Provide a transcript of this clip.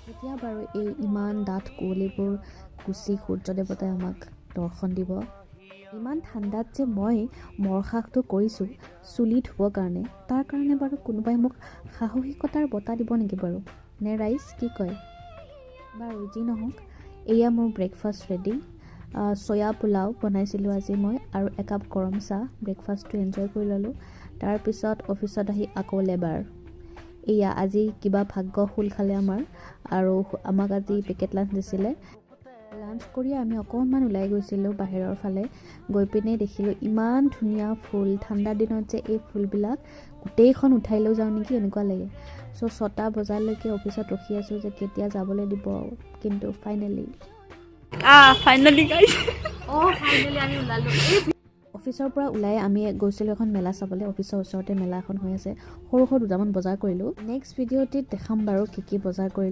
কেতিয়া বাৰু এই ইমান ডাঠ কুঁৱলীবোৰ গুচি সূৰ্য দেৱতাই আমাক দৰ্শন দিব? ইমান ঠাণ্ডাত যে মই মৰসাহটো কৰিছোঁ চুলি ধুবৰ কাৰণে, তাৰ কাৰণে বাৰু কোনোবাই মোক সাহসিকতাৰ বঁটা দিব নেকি বাৰু? নে ৰাইজ কি কয়? বাৰু যি নহওক, এয়া মোৰ ব্ৰেকফাষ্ট ৰেডি। চয়া পোলাও বনাইছিলোঁ আজি মই আৰু একাপ গৰম চাহ। ব্ৰেকফাষ্টটো এনজয় কৰি ল'লোঁ। তাৰপিছত অফিচত আহি আকৌ লেবাৰ। এয়া আজি কিবা ভাগ্য খোল খালে আমাৰ আৰু আমাক আজি পেকেট লাঞ্চ দিছিলে। লাঞ্চ কৰি আমি অকণমান ওলাই গৈছিলোঁ বাহিৰৰ ফালে। গৈ পিনে দেখিলোঁ ইমান ধুনীয়া ফুল। ঠাণ্ডা দিনত যে এই ফুলবিলাক গোটেইখন উঠাই লৈ যাওঁ নেকি, এনেকুৱা লাগে। চ' 6টা বজালৈকে অফিচত ৰখি আছোঁ যে কেতিয়া যাবলৈ দিব, কিন্তু ফাইনেলি ফাইনেলি গাইছ। অঁ, ফাইনেলি আমি ওলালোঁ। অফিচৰ পৰা ওলাই আমি গৈছিলোঁ এখন মেলা চাবলৈ। অফিচৰ ওচৰতে মেলা এখন হৈ আছে। সৰু সৰু দুটামান বজাৰ কৰিলোঁ। নেক্সট ভিডিঅ'টিত দেখাম বাৰু কি কি বজাৰ কৰিলোঁ।